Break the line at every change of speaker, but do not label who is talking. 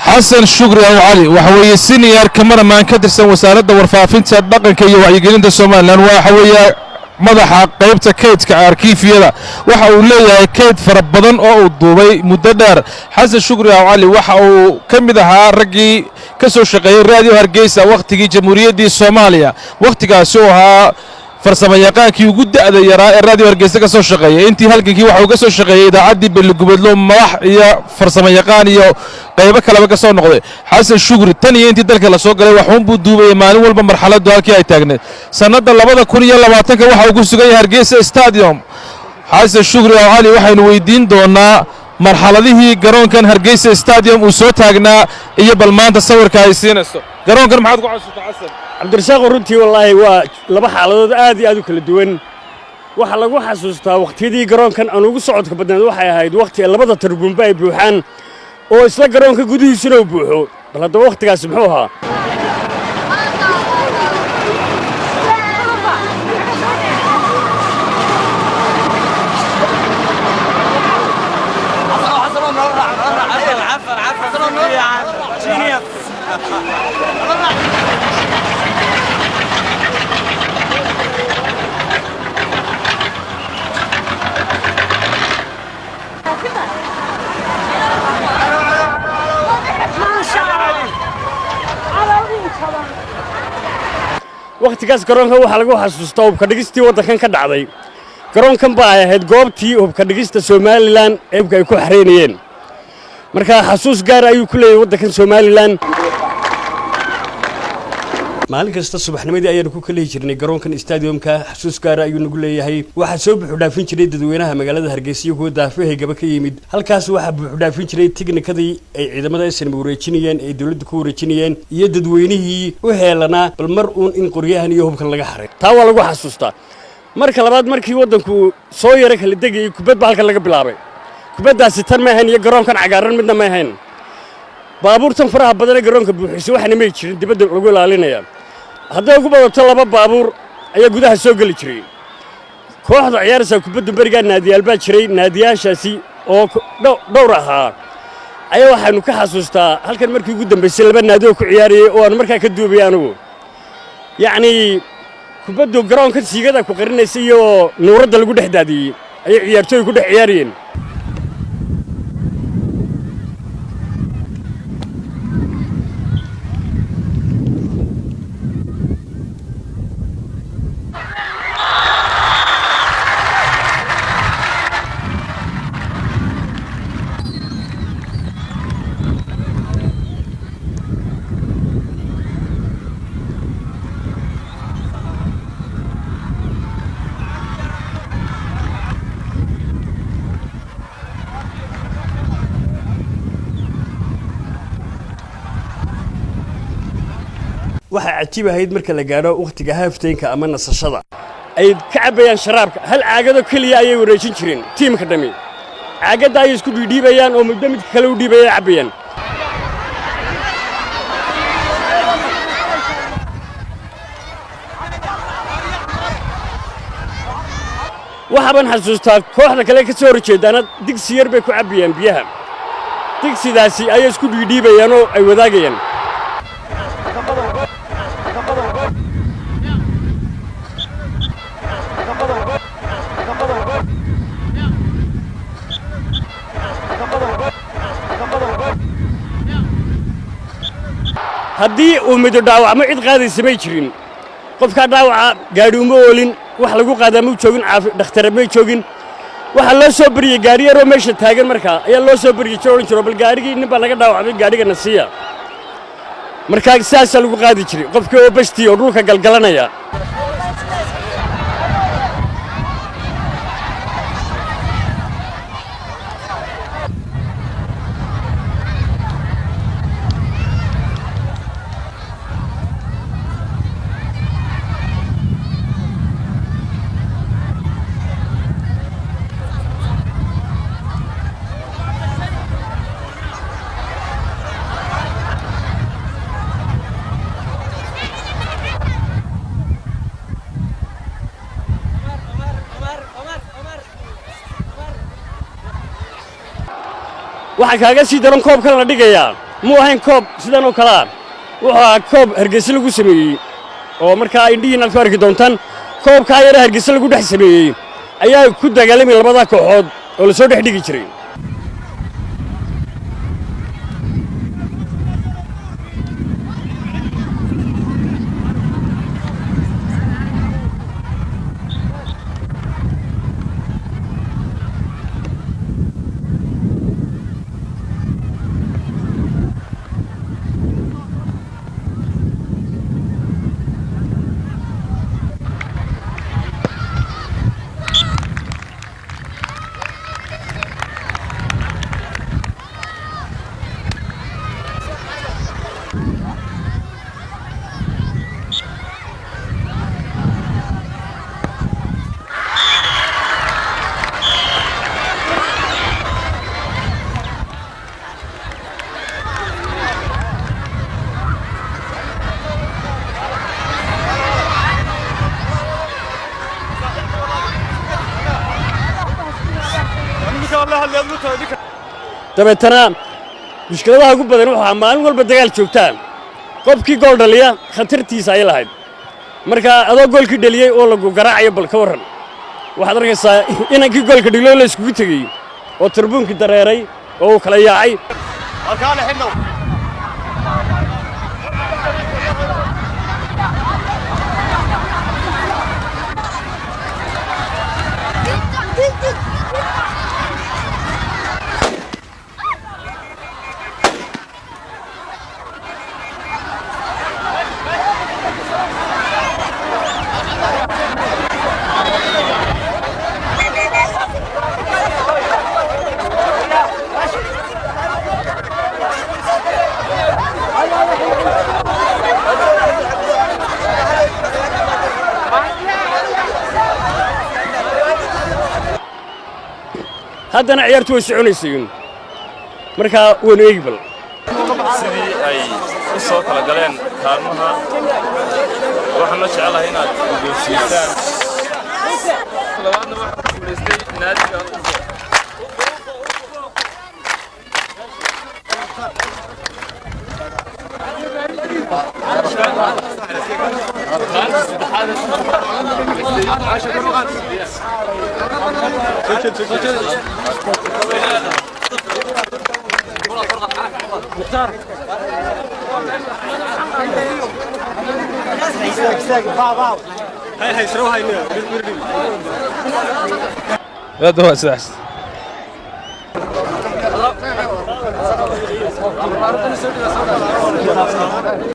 Xasan Shukri Aw Cali waxa weeye senior cameraman ka tirsan Wasaaradda Warfaafinta, Dhaqanka iyo Wacyigelinta Somaliland. Waxa weeye madaxa qaybta kaydka arkiifyada. Waxa uu leeyahay kayd fara badan oo uu duubay muddo dheer. Xasan Shukri Aw Cali waxa uu ka mid ahaa raggii ka soo shaqeeyey Raadiyo Hargeysa wakhtigii Jamhuuriyaddii Soomaaliya, wakhtigaasi oo ahaa farsamo yaqaankii ugu da'da yaraa ee Raadiyo Hargeysa ka soo shaqeeyay. Intii halgankii waxa uu ka soo shaqeeyey idaacaddii Beligubeedlo, madax iyo farsamo yaqaan iyo qaybo kaleba ka soo noqday. Xasan Shukri tan iyo intii dalka la soo galay waxuun buu duubayay maalin walba marxaladdu halkii ay taagneed. Sannadda 2020-ka waxa uu ku sugan yahay Hargeysa Stadium. Xasan Shukri Aw Cali waxaynu weydiin doonaa marxaladihii garoonkan Hargeysa Stadium uu soo taagnaa iyo bal maanta sawirka ay siinayso garoonkan. Maxaad ku xasuutaa, Xasan?
Cabdirasaaqo, runtii wallaahi waa laba xaaladood aad iyo aad u kala duwan. Waxaa lagu xasuustaa wakhtiyadii garoonkan aan ugu socodka badnayd waxay ahayd wakhti labada tarbuunba ay buuxaan oo isla garoonka gudihiisuna uu buuxo. Bal haddaba wakhtigaasi muxuu ahaa? Wakhtigaas garoonkan waxaa lagu xasuustaa hubka dhigistii waddankan ka dhacday. Garoonkan ba ay ahayd goobtii hubka dhigista Somaliland ee hubka ay ku xareynayeen. Marka xasuus gaar ayuu ku leeyahay waddankan Somaliland. Maalin kasta subaxnimadii ayaanu ku kalihi jirnay garoonkan stadiumka. Xasuus gaara ayuu nagu leeyahay. Waxaa soo buuxudhaafin jiray dadweynaha magaalada Hargeysa iyo kuwa daafahegaba ka yimid. Halkaas waxaa buuxudhaafin jiray tiknikadii ay ciidamada SNM wareejinayeen, ay dowladda ku wareejinayeen, iyo dadweynihii u heelanaa bal mar uun in qoryahan iyo hubkan laga xaray. Taa waa lagu xasuustaa. Marka labaad, markii waddanku soo yaro kala degayay, kubad baa halkan laga bilaabay. Kubaddaasi tan ma ahayn iyo garoonkan cagaaran midna ma ahayn. Baabuurtan faraha badan ee garoonka buuxisay waxaana may jirin dibadda lagu ilaalinaya. Hadday ugu badato laba baabuur ayaa gudaha soo geli jiray. Kooxda ciyaaraysaa kubaddu berigaa naadiyaal baa jiray. Naadiyaashaasi oo dhowr ahaa ayaa waxaanu ka xasuustaa halkan markii ugu dambaysay laba naadi oo ku ciyaarayay oo aanu markaa ka duubay anugu. Yacnii kubaddu garoonka siigada ku qarinaysa iyo nuuradda lagu dhex daadiyey ayay ciyaartooy ku dhex ciyaarayeen. Waxaa cajiib ahayd marka la gaadho wakhtiga half-timeka ama nasashada ay ka cabbayaan sharaabka, hal caagado keliya ayay wareejin jireen tiimka dhammi. Caagadda ayay isku dhiidhiibayaan oo muddo midka kale u dhiibaya cabbayaan. Waxaa baan xasuustaa kooxda kale ka soo horjeedaana digsi yar bay ku cabbayaan biyaha. Digsidaasi ayay isku dhiidhiibayaan oo ay wadaagayaan. Haddii uu mido dhaawacmo, cid qaadaysa may jirin. Qofkaa dhaawaca gaadhi uma oolin, wax lagu qaadaa mau joogin, caafi dhakhtare may joogin. Waxaa loo soo bariyey gaadhi yaroo meesha taagan. Markaa ayaa loo soo bariyey jiro, odhan jiro: "Bal gaadhigii nin baa naga dhaawacmay, gaadhigana siiya." Markaa sidaasaa lagu qaadi jiray qofkii oo bashtii oo dhulka galgalanaya. Waxaa kaaga sii daran koobkan la dhigayaa muu ahayn koob sidan oo kale ah, wuxuu ahaa koob Hargeysa lagu sameeyey oo markaa indhihiin aad ku arki doontaan. Koobkaa yare Hargeysa lagu dhex sameeyey ayaa ku dagaalamay labadaa kooxood oo la soo dhex dhigi jiray. Dabeetana mushkiladaha ugu badan wuxuu ahaa maalin walba dagaal joogtaa. Qofkii gool dhaliya khatartiisa ay lahayd. Marka adoo goolkii dhaliyey oo lagu garaacayo, bal ka warran? Waxaad arkaysaa inankii goolka dhiglo la iskugu tegey oo turbuunkii dareeray oo uu kala yaacay. Haddana ciyaartu way soconaysay, markaa waynu eegi bal
sidii ay u soo kala galeen kaalmaha. Waxaan la jecelahay inaad guddoonsiisaan. Labaadna waxaa ku guulaystay naadiga Ufo. Kaalinta saddexaad waxaa ku guulaystay
Hadda waa sidaas.